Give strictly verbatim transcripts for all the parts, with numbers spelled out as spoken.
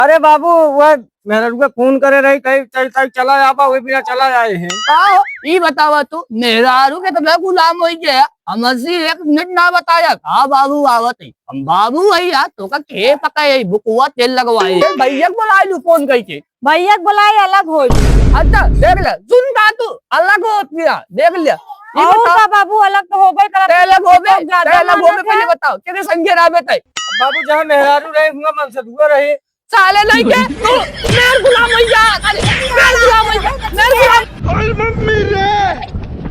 अरे बाबू, वह मेहरारू के फोन करे रही, तई, तई, तई चला आवा, वही बिना चला आए हैं। का हो? ई बतावा तू, मेहरारू के तो मैं गुलाम होइ गया, हमसे एक मिनट ना बताया। हाँ बाबू, आवत है। हम बाबू है यार, तो का के पकाए, बुकुआ तेल लगवाए। भैया के बुलाए लू फोन करके। भैया के बुलाए अलग होइ। अच्छा, देख ले, सुन का तू, अलग होत गया, देख ले। ई और बताओ। का बाबू, अलग तो होबे करत ते है, अलग होबे, तो ज्यादा ते अलग मानत होबे, पहले है। बताओ, केकरे संगे रहबे तई? बाबू, जहाँ मेहरारू रहे, हुआ मन से दुआ रहे। साले लइके तू मेर गुलाम होइ जा, साले मेर गुलाम होइ जा, मेर गुलाम। अरे मम्मी रे,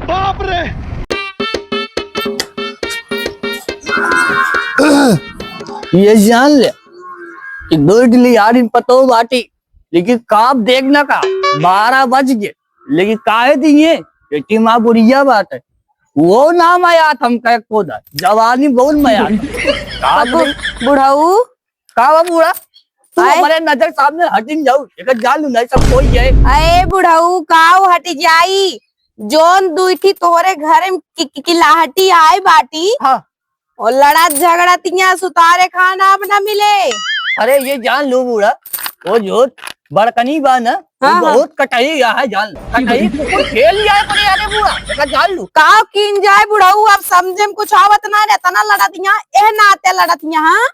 बाप रे। ये जान ले कि दो इडली यार इन पतो बाटी, लेकिन काप देखना का बारह बज गए, लेकिन काहे दिए? बेटी माँ बुढ़िया बात है, वो ना मयात हम कह को दा, जवानी बहुत मयात है। का अब बे-, बुढ़ऊ का बा बूढ़ा? तू आए? हमारे नजर सामने हटिन जाऊ, एक जान लू नहीं सब कोई है। अरे बुढ़ऊ, काऊ हट जाई? जौन दुई ठी तोहरे घर में कि-, कि-, किलाहटी आए बाटी, हाँ। और लड़त झगड़त यहाँ सुतारे खाना अब न मिले। अरे ये जान लू बूढ़ा, वो जो बड़कनी बा ना, वो हाँ, हाँ। बहुत कटही है जान लू। कटही कुकुर खेल जाए पड़े यारे बूढ़ा, एक जान लू। काऊ कीन जाए बुढ़ऊ, अब समझे में कुछ आवत ना, इतना लड़त यहाँ, एह नाते लड़त यहाँ, हाँ?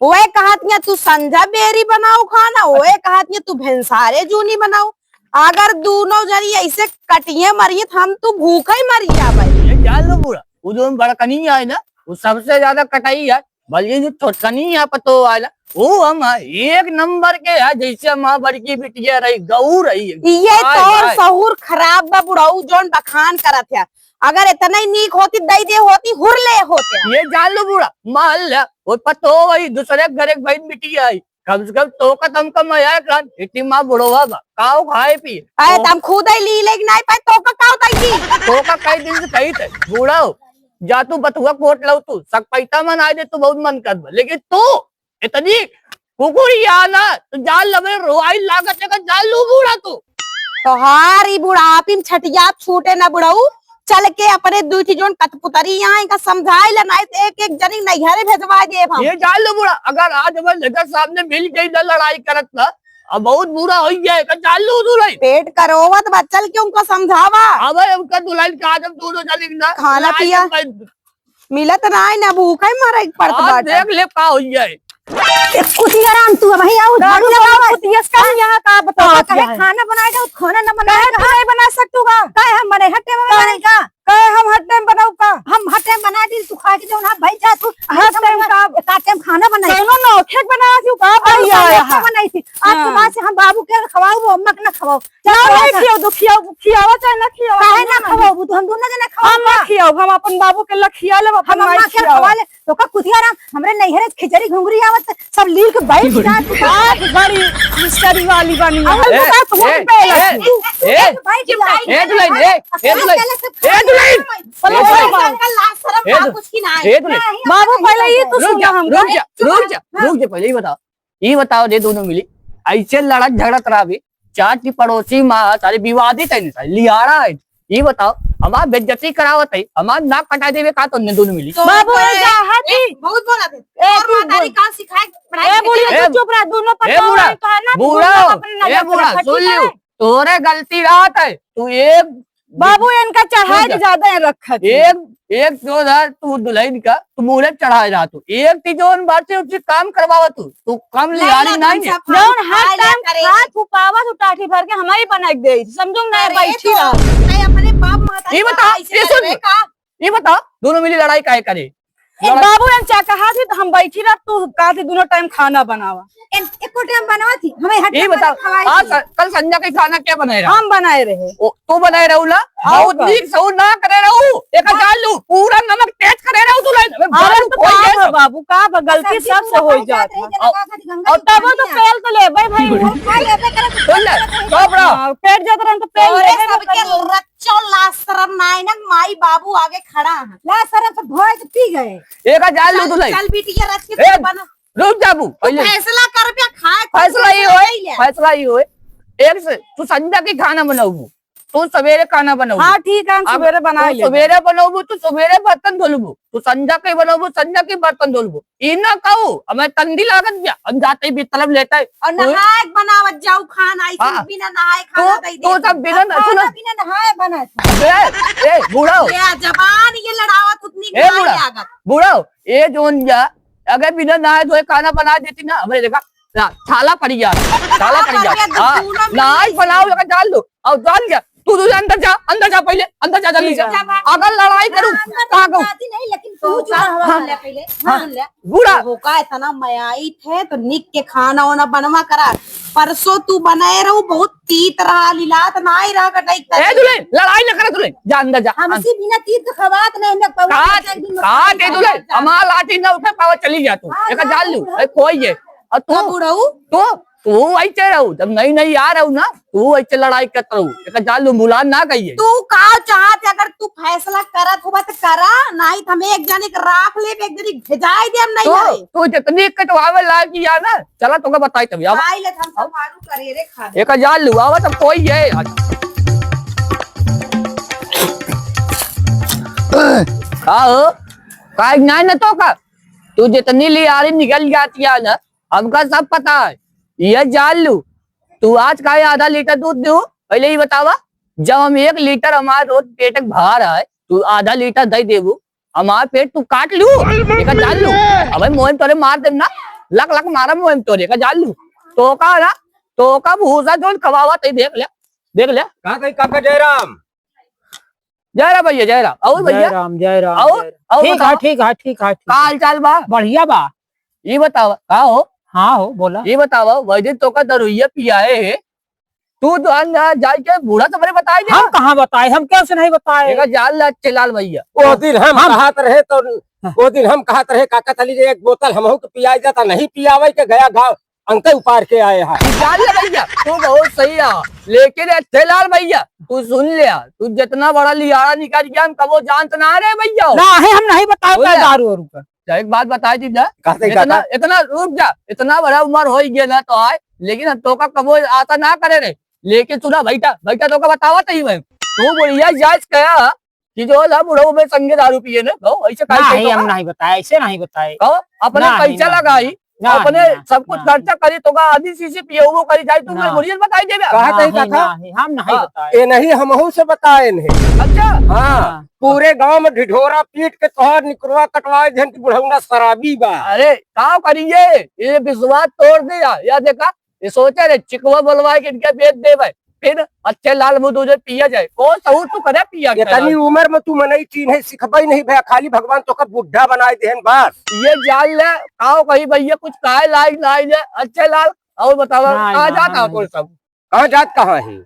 ओए कहत हियाँ तू संझा बेरी बनाऊ खाना, ओए कहत हियाँ तू भेंसारे जूनी बनाऊ। अगर दूनों जनी ऐसे कटिए मरिए त हम तू भूखे ही मर जाबे। ये जान लो बूढ़ा, वो जो बड़कनी आए ना, वो सबसे ज्यादा कटाई है। बल्कि जो छोटकनी है पतो वाला, वो हम है, एक नंबर के है, जैसे हम बड़की बिटिया रही, गऊ रही। ये हाय, तोर हाय। सहूर खराब बा बुढ़ऊ, जौन बखान करत है। अगर इतना ही नीक होती, दई दे होती, हुर ले होते। ये जान लो बूढ़ा, मान ले, वो पतो वही दूसरे के घर एक बहन बिटिया आई, कम से कम तो का तम का मया कर, इतनी माँ बुढ़वा बा, काओ खाए पिए। अरे, तो तम खुद ही ली लेकिन नहीं पाए, तो का काओ ताई की? तो का कई दिन से कही थे, बूढ़ा हो, जा तू बथुआ कोट लाओ तू, सक पैसा मन आए दे, तू बहुत मन कर बा, लेकिन तू इतनी कुकुरी आला, तो जान लबे रोआई लागत है का जान लू बूढ़ा तू। तोहार ई बुढ़ापी में छटिया छूटे ना बुढ़ऊ, चल के अपने दुई ठी जोन कठपुतरी यहाँ इनका समझाए ला, नाहीं तो एक एक जनी नैहरे भेजवा देब हम। ये जान लो बूढ़ा, अगर आज हमारे नजर सामने मिल गई ना लड़ाई करत ना, अब बहुत बुरा हो गया है, का जान लू दुलहिन। पेट करोवत बा, चल के उनको समझावा। अब उनका दुलहिन का आज हम दोनों जनी ना खाना लड़ाई पिया। कर मिलत नाई ना, भूखे मरे के पड़त आज बाटे। देख ले का हो जाए। ए, कुतिया राम, तू अबहीं आऊ, झाड़ू लगावा। कुतिया से कम यहाँ का बतावा कहे क्या है? खाना बनाए दो, खाना न बनाए कहे तू नहीं बना सकतू का? कहे हम बने हट्टे में बनाई का? कहे हम हट्टे में बनाऊ का? हम हट्टे में बना दी, तू खा के जो ना भाई जा तू। हट्टे में का? एक आटे में खाना बनाई। कौनो नौखे के बनावा क्यों का? अरे बढ़िया यार, है। बनाई थी। आज के हाँ। बाद से हम बाबू के खवाऊ, वो अम्मा के ना खवाऊ। ना, ना खियाऊ, तो खियाऊ, खियावा चाहे ना खियावा, काहे हम ना ना खवाऊ? तो हम दोनों जने खवाऊ हम ना का? खियाऊ, हम अपन बाबू के ला खिया लेब, अपन हम माई अम्मा के खियावा। खवा ले। तो का कुतिया राम, हमरे नैहरे से खिचड़ी घुघरी आवत, सब लील के बैठ जात। आज बड़ी मिस्टरी वाली बनी है। अरे ए, बता, तू ए, पे ए, लगी। ए, तू ए, एक बैठ जा। ए, दुलहिन, ए, ए, दुलहिन, ए, दुलहिन। पहले ए, दुलहिन। लाज शरम ए, का दु-, कुछ की ना है। ए, दुलहिन। नहीं, बाबू, पहले ये तो रुक सुन जा, हम रुक जा, रुक जा, हाँ। रुक जा, पहले ये बताओ। ई बताओ दे दोनों मिली, ऐसे लड़त झगड़त रहबे, चार की पड़ोसी माँ सारे विवादित है, सारे लियारा है। ई बताओ, हमार बेइज्जती करावत है, हमार नाक कटा देवे का तोहने दोनों मिली? तो बाबू, बोले, ये चाहत ए, ही। बहुत बोला थे। ए, और तू मातारी बोल। का सिखाए, पढ़ाई ए, के बूढ़ी, लिए। तू चुप रह, दोनों ए, पता बूढ़ा, है, तो है ना, तू बूढ़ा, दोनों अपने ए, नजर में बूढ़ा, रखत सुन ही लियो, है। तोरे गलती रहत है, तू एक बाबू, इनका चढ़ाए रुक जा। के ज्यादा है रखत है। एक, एक जो है तू दुलहिन का, तू मूड़े चढ़ाए रहा तू। एक ती जोन बात से उससे काम करवावा तू। तू कम नहीं, लियारी नहीं, नहीं हम है। सब जौन हर खाए ला टाइम करे। हाथ उपावा तू टाठी भर के हमारी बना के दे। समझो ना, अरे बैठी तो रहो। नहीं, अपने बाप महतारी ये का बता, ऐसे ये सुन, करबे का? ये बता, दोनों मिली लड़ाई काहे करे? ए, लड़ाई बाबू, हम चा कहा थी तो हम बैठी रह, तू कहा थी दोनों टाइम खाना बनावा। एन-, एको टाइम बनावा थी, हमें हर ये टाइम बता, खवाई आज थी। स-, कल संध्या के खाना क्या बनाए रहा? हम बनाए रहे। ओ, तू बनाए रहू ना? हाँ, बहुत का? नीक सहू ना करे रहू। एक हाँ। जान लू, पूरा नमक तेज करे रहू तू लाइन। अबे अरे बालू तो खोई का गए बा सब। बाबू, का बा? गलती सब्जी सबसे पूरा हो बन जात जात रही, है। जब और, लगा था कि गंगा और जी तबो पानी तो है। तेल तो लेबे भाई। हम खा लेबे करे तो सुन ले, चुप रहो। हाँ, पेट जात रहन तो तेल तोरे लेबे सबके करी। रच्चो लाज शरम नाई ना, माई बाबू आगे खड़ा है। लाज शरम से धोए के पी गए। एक जान लू चल, तू लाइन। चल बिटिया रख के ए, बना। रुक जाबू, तू पहले। फैसला कर बे, खाए फैसला खुद ही होए, ले। फैसला ही होए। एक से तू संध्या के खाना बनाऊ, तू सवेरे खाना बनउबू। हाँ, ठीक है, हम अब सवेरे बनाइ तू लेबे। सवेरे बनउबू, तू सवेरे बर्तन धोलबू, तू संझा के बनउबू, संझा के बर्तन धोलबू। ई ना कहू, हमें तंदी लागत बिया, हम जाते ही तलब लेता है। और तू नहाए के बनावत जाऊ खाना, ऐसे हाँ। बिना नहाए खाना तू, दे तू दे। सब बिना अब न-, खाना सुनो। बिना नहाए बनत। ए, ए, बूढ़ा हो। ये जबान ये लड़ावत उतनी ए, गाय बूढ़ा, लागत। बूढ़ा हो, ए जोन जा, अगर बिना नहाए धोए खाना बना देती ना, हमरे देखा, ना, छाला पड़ी जात, छाला पड़ी जात। हाँ, नहाए बनाओ, लगा डाल दो, और डाल दिया। तू, तू अंदर जा, अंदर जा पहिले, अंदर जा जल्दी से। ठीक है। अगर लड़ाई करूँ, हाँ, अंदर कहाँ कहूँ? जाती नहीं, लेकिन तू जो हाँ, हवा हाँ, ले पहिले, हाँ, हाँ, ले। बूढ़ा। तोहका इतना मयाइत है, तो निक के खाना वाना बनवा करा। परसों तू बनाए रहू, बहुत तीत रहा, लिलात ना आई रहा, कटाई ए, दुल्हन, लड़ाई ना करा दुल्हन, जा अंदर जा। हमसे बिना तीत के खवात नहीं, हम लोग पौवा का, बच्चा एक दिन में का खाई ते खा दुल्हन, जाता। हमार लाठी ना उठे पावा, चली जा तू। हाँ, एक जा जान लू, बूढ़ा। ए, कोई है। और तू, हाँ, बूढ़ा। तू तू ऐसे रहू, जब नई नई आ रहू ना, तू ऐसे लड़ाई करत रहू। एक जान लू, मुलान ना गई है। तू का चाहत है, अगर तू फैसला करत होबा त करा, नहीं त हम एक जने के राख लेब, एक जने के भेजाए देब नहीं तो, हरे। तू जितनी कटवावे लायक ही आ ना, चला तोका बताई तभी। आवा। आई ले, हम सब आवा। मारू करे रे खाना। एक जान लू, आवा तब कोई है। का हो? का ना न तोका? तू जितनी लियारी निकल जाती है ना, हमका सब पता है, ये जान लू। तू आज काहे आधा लीटर दूध दू? पहले ही बतावा, जब हम एक लीटर हमारे रोज पेट के बाहर आए, तू आधा लीटर दे देबू, हमार पेट तू काट लू, एका जान लू। अबे मोहन तोरे मार देब ना, लक लक मारा मोहन तोरे, एका जान लू। तोका ना, तोका भूसा जोन खवावा तई देख ले, देख ले। कहाँ गई काका जयराम? जय राम भैया, जय राम। और भैया? जय राम, जय राम, और, जय राम। और ठीक है, बताओ। ठीक है, ठीक है, ठीक का है। हाल चाल बा? बढ़िया बा। ये बताओ, का हो? हाँ हो, बोला। ये बताओ, वही दिन तोका दरुइया पियाए है, तू तो अन जाए के बूढ़ा से बड़े बताए दे। हम कहाँ बताए? हम कैसे नहीं बताए? एका जान ला अच्छे लाल भैया। वो दिन हम हम कहत रहे तो, हाँ। वो दिन हम कहत रहे, "काका चली जे एक बोतल हमहू के पियाई जाता, नहीं पियावे के गया गाँव।" अंके उपार के आए हैं। जान ले भैया, तू बहुत सही है, लेकिन अच्छे लाल भैया, तू सुन ले, तू जितना बड़ा लियारा निकल गया, हम कबो जानत ना रहे भैया। ना है, हम नहीं बताए सुन ले। दारू वारू का। जा, एक बात बताई दी जा, कहते इतना, कहता। इतना रुक जा, इतना बड़ा उम्र हो गया ना तो आए, लेकिन हम तोका कबो आशा ना करे रहे। लेकिन सुना, बैठा, बैठा, तोका बतावा तही मैं। तू बढ़िया जांच कया, कि जो ला बुढ़ऊ में संगे दारू पिए ने, कहो, ऐसे काहे नहीं, कहते हम हो? नहीं बताए, ऐसे नहीं बताए। कहो, अपने नहीं, पैसा नहीं, लगाई, नहीं, अपने नहीं, सब कुछ नहीं। खर्चा करी, तोका आधी शीशी पिए, वो करी जाए, तू नहीं। मुझे बताई देबे। कहा नहीं, तही कथा? नहीं, हम नहीं हाँ। बताए। ये नहीं, हमहू से बताए नहीं। अच्छा। हाँ, हाँ। पूरे गांव में ढिढोरा पीट के तोहार निकरवा कटवाए, जन की बुढ़ऊ ना शराबी बा। अरे, का करिए? ये विश्वास तोड़ दिया, या देखा, ये सोचे रे, चिकवा बोलवाए के इनके बेच देबे, फिर अच्छे लाल मुंह दूजे पिया जाए। कौन सहूर तू करे पिया के इतनी लाल? उम्र में तू मनई चीन्हे सिखबई नहीं भैया, खाली भगवान तोका बुढ़ा बनाए देहन बस। ये जान ले, काओ कही भैया कुछ काहे लायक ना आई ले, अच्छे लाल, और बतावा, ना, कहाँ ना, जाता ना, हो ना। सब? कहाँ जात कहाँ है?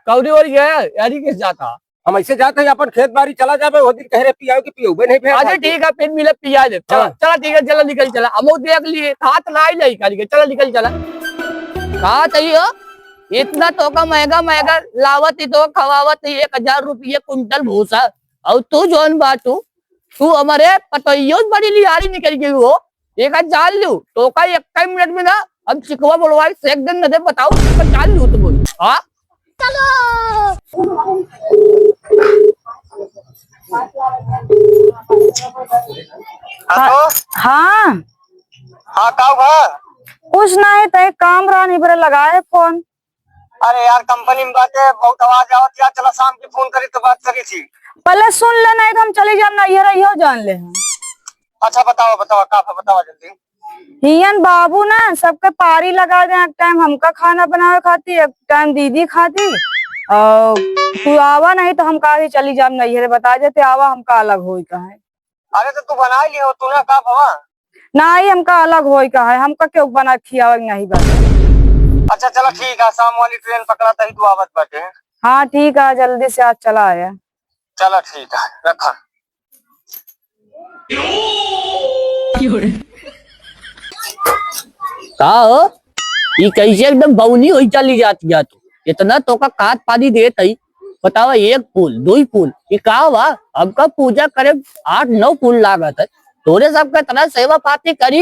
कौड़ी ओरी गया, यारी किस जाता? हम ऐसे जात है, अपन खेत बारी चला जाबे, वो दिन कह रहे पियाओ कि पियउबे नहीं भैया अरे खाती। ठीक है, फिर मिले पिया दे। चला, हाँ। चला ठीक है, चला निकल चला। हम देख लिए, हाथ ना आई ले, कह के, चला निकल चला। कहा तही हो, इतना तोका महंगा महंगा लावत ही तो खवावत ही एक हजार रुपये कुंटल भूसा, और तू जौन बाटू, तू हमारे पतोहियो से बड़ी लिहारी निकल गई हो। एक जान लू, तोका एक मिनट में ना, हम चिकवा बोलवाई से एक दिन न दे बताओ, एक जान लू तुम। हाँ? चलो। हेलो? हाँ। हाँ, का हुआ? कुछ ना है, तय काम रहा, नहीं बरे लगाए फोन। अरे यार, कंपनी में बाटे, बहुत आवाज आवत यार, चला शाम की फोन करी तो बात करी थी। पहले सुन ले, नहीं तो हम चली जाब ना, ये रहियो जान ले हम। अच्छा, बतावा, बतावा, का बा, बतावा जल्दी। हियन बाबू ना सबके पारी लगा दे, एक टाइम हमका खाना बनावे खातिर, एक टाइम दीदी खातिर। और तू आवा नहीं तो हम कहा चली जाब नैहरे, बता देते आवा, हमका अलग होई का है। अरे तो तू बनाई लियो, तू ना का भवा? नहीं, हमका अलग होई का है, हमका केहू बना खियावे के नहीं बा। अच्छा चला ठीक है, शाम वाली ट्रेन पकड़ा तही तू आवत बाटे। हाँ ठीक है, जल्दी से आज चला आया। चला ठीक है, रखा। का हो? ई कैसे एकदम बौनी होई चली जाती है तू? इतना तोका खाद पानी देत हई, बतावा, एक फूल, दुई फूल, ई का बा? हमका पूजा करे आठ नौ फूल लागत है, तोरे सबका इतना सेवा पाती करी,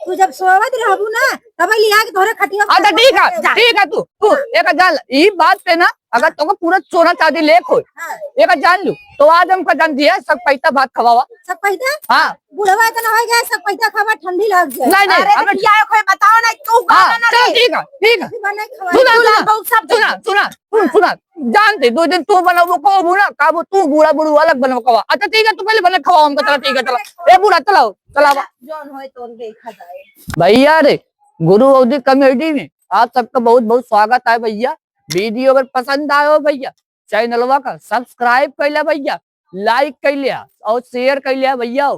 तू जब सोवत रहबू ना, तब लिया के तोहरे खटिया पे अच्छा, ठीक है, जा। ठीक है, तू, तू एक जान ले, ई बात पे ना, अगर तोके पूरा सोना चांदी लेक होए, हाँ। एक जान लू, तो आज हमका जान दिया, सब पैसा भात खवावा। सब पैसा? हाँ। बुढ़वा इतना हो गया, सब पैसा खावा, ठंडी लग जाए। नहीं, नहीं, अरे, तो हमें क्या है, कोई बताओ ना, तू हाँ, गाना ना चलो, रे। ठीक है, ठीक है। तू बना के खवा। सुना, तू सुना, बहुत सब सुना, सुना, सुन, हाँ। सुना, जान दे, दो दिन तू बनाबो, कहबो ना, कहबो तू बूढ़ा बूढ़ू अलग बनाबो, कहबो। अच्छा, ठीक है, तू पहले बना के खवाओ हमका, चला, ठीक है, चला। ए, बूढ़ा, चलाओ, चलावा। जौन होए, तौन देखा जाए। भैया रे, गुरु अवधी comedy में आप सबका बहुत, बहुत स्वागत है भैया। Video अगर पसंद आयो भैया, चैनलवा का subscribe कर लिया भैया, like कर लिया और share कर लिया भैया।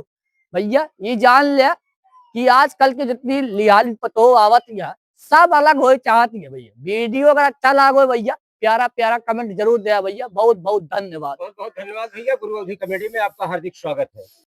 भैया, ये जान लिया कि आजकल के जितनी लिहाज पतोह आवत है, सब अलग होए चाहत है भैया। Video अगर अच्छा लागो भैया, प्यारा प्यारा comment जरूर दिया भैया। बहुत बहुत धन्यवाद। बहुत बहुत धन्यवाद भैया, गुरु अवधी comedy में आपका हार्दिक स्वागत है।